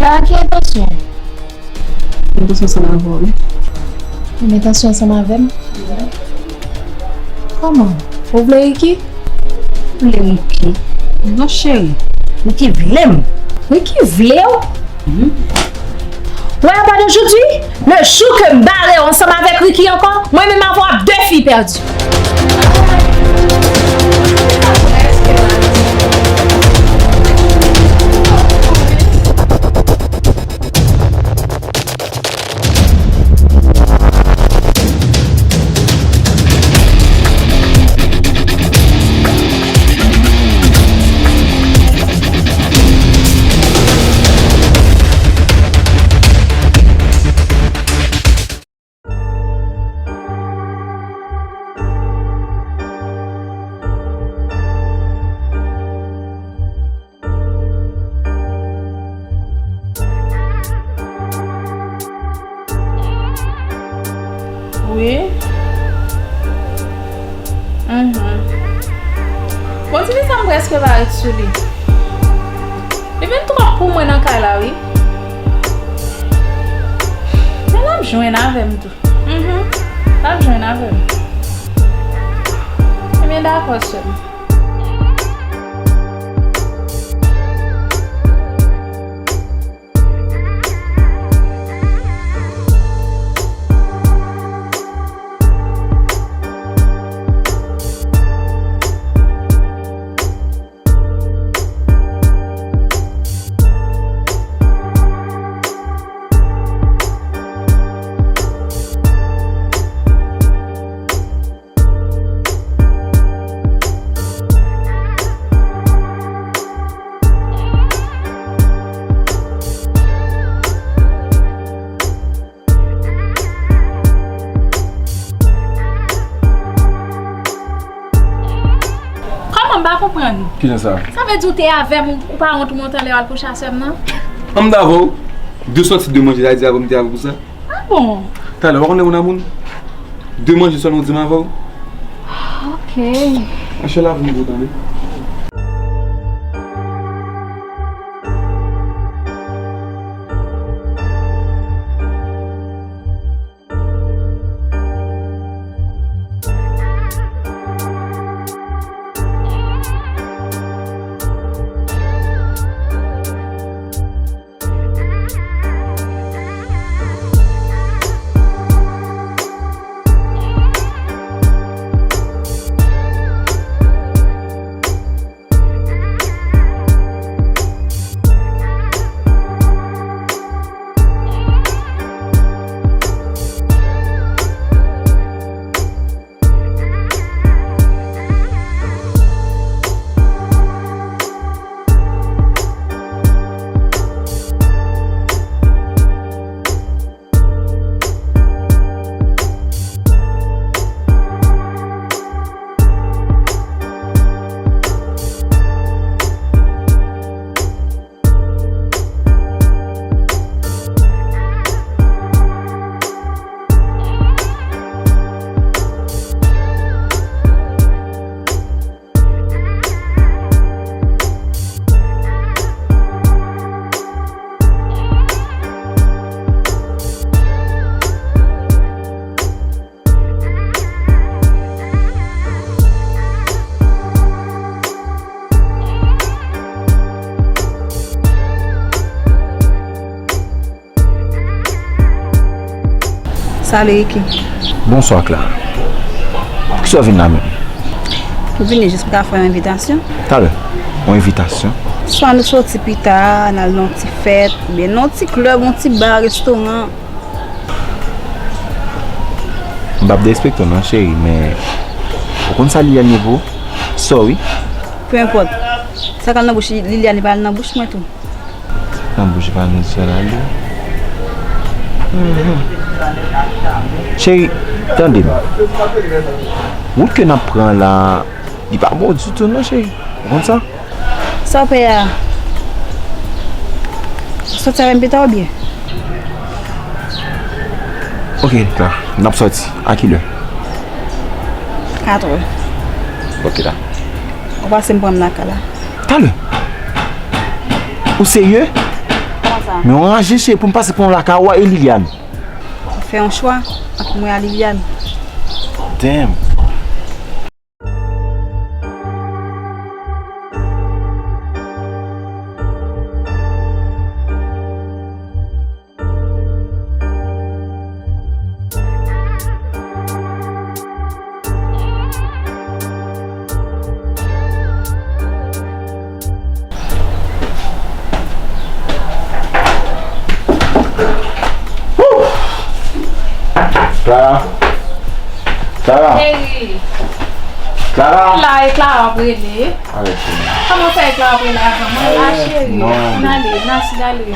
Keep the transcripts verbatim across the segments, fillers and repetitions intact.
A ki entansyon? Entansyon ansanm avè w, wi. Ou gen entansyon ansanm avè m? Kòman? Ou vle Ricky? Vle Ricky? Non, cheri. Ricky vle m. Ricky vle w? Mhm. Wè, à partir d'aujourd'hui, le jour ke m bare w ansanm avèk Ricky ankò, mwen menm avè w ap de fi pèdi. Wi. Mhm. Bon, ti fi sa m prèske pa ret sou li. Li vin twòp pou mwen nan kay la, wi. Men l ap jwenn avè m tou. Mhm. L ap jwenn avè m. Ebyen, dakò, sè m. Kòman, m pa konprann? Kijan sa? Sa vle di w te avè m, ou pa wont ou monte anlè w al kouche a sè m nan? An m t avè w. De sòti de manje, sa vle di avè m te avè w pou sa? Ah bon? Talè, w pa konn lè moun a moun? De manje sèlman w di m avè w? Ok. Mache la pou m tande. Salut Ricky. Bonswa Clara. Poukisa w vin la menm? M vini jis pou ta fè yon envitasyon. Talè, yon envitasyon? Swa nou soti pita, n al nan yon ti fèt, oubyen nan yon ti klèb, yon ti ba, restoran. M p ap derespekte w non, cheri, men ou konn sa Liliane ye pou ou? Sorry. Peu importe. Sa k al nan bouch Liliane, li pa al nan bouch mwen tou. Nan bouch Vanessa la, li. Mhm. Cheri, tande m. Wout ke n ap pran la, li pa bon ditou non, cheri. Ou konn sa? Sa w pè a? Soti avè m pita oubyen? Ok, la, n ap sòti. A kilè? Katrè. Ok, la. Ou pase m pran m lakay la. Talè? Ou serye? Kòman sa? Men w ranje cheri pou m pase pran w lakay ou a e Liliane. Ou fè yon chwa ant mwen a Liliane. Damn. Clara. Clara. Cheri. Clara. La, e Clara w ap rele. Arete non. Kòman fè e Clara ap rele avan mwen la, cheri? Non. Ann ale, n a sou galerie.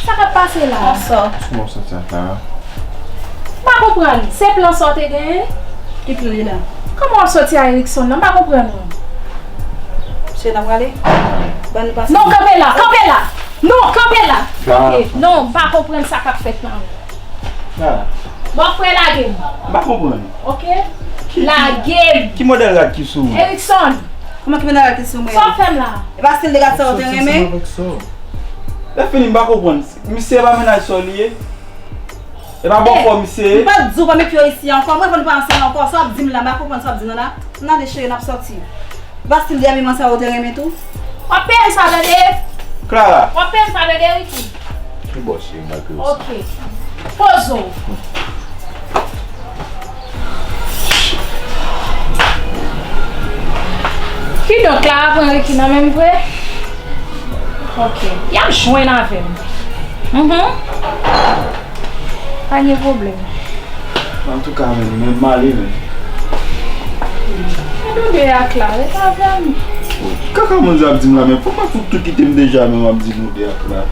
Sa k ap pase la? Kòman w santi a, Clara? M pa konprann. Se plan sa w te genyen? Ki plan li la? Kòman w ap soti a Erickson nan? M pa konprann ou. Cheri, n ap prale? Ban nou pase. Non, kanpe la, kanpe la! Non, kanpe la! Clara. Ok, non, m pa konprann sa k ap fèt la. Clara. Bòfrè, lage m. M pa konprann. Ok? Ki, ki, lage m. Ki modèl rad ki sou ou? Erickson! Kòman ki modèl rad ki sou mwen? Sa w fè m la? E pa stil de rad sa w te renmen? Lè fini, m pa konprann. Misye e pa mennaj sa w li ye? E pa bòfò misye ye? M pa t di w pa met pye w isi ankò. Mwen, fò n pa ansanm ankò. Sa w ap di m la, m pa konprann sa w ap di m nan la. Ann ale, cheri, n ap sòti. E pa stil de abiman sa w te renmen tou? W ap peye m sa, tande? Clara. W ap peye m sa, tande, Ricky? Ki bò, cheri, malgre w sa. Ok. Poze w. Kidonk, Clara pran Ricky nan men m vre? Ok. Y ap jwenn avè m. Mhm. Pa gen pwoblèm. Antouka, men, men m ale, men. Men nou de a Clara, ret avè m. Kaka moun sa ap di m la, men fò m ap fout tou kite m deja, men w ap di nou de a Clara.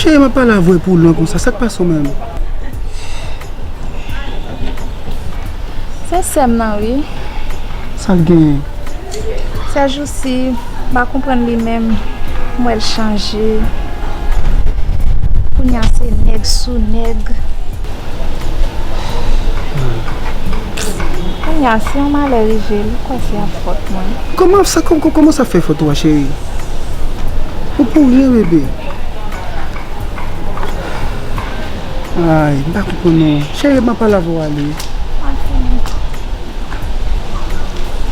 Cheri, m ap pale avè w pou lwen konsa. Sa k pase w menm? Se sè m nan, wi. Sa l genyen? Sèjousi, m pa konprann li menm. M wè l chanje. Kounye a se nèg sou nèg. Kounye a, si yon malè rive l, ou kwè se ap fòt mwen? Kòman sa, kò-, kò-, kòman sa fè fòt ou a, cheri? Ou pou ryen, bebe. Ay, m pa konprann non. Cheri, m ap pale avè w ale.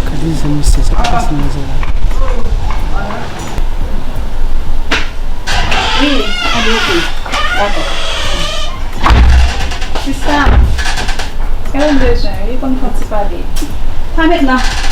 Gade zen misye, sa k ap pase manzè la. Wi, an bloke. Dakò. Sista, gen yon bezwen, wi, pou n fè yon ti pale. Pa mentnan.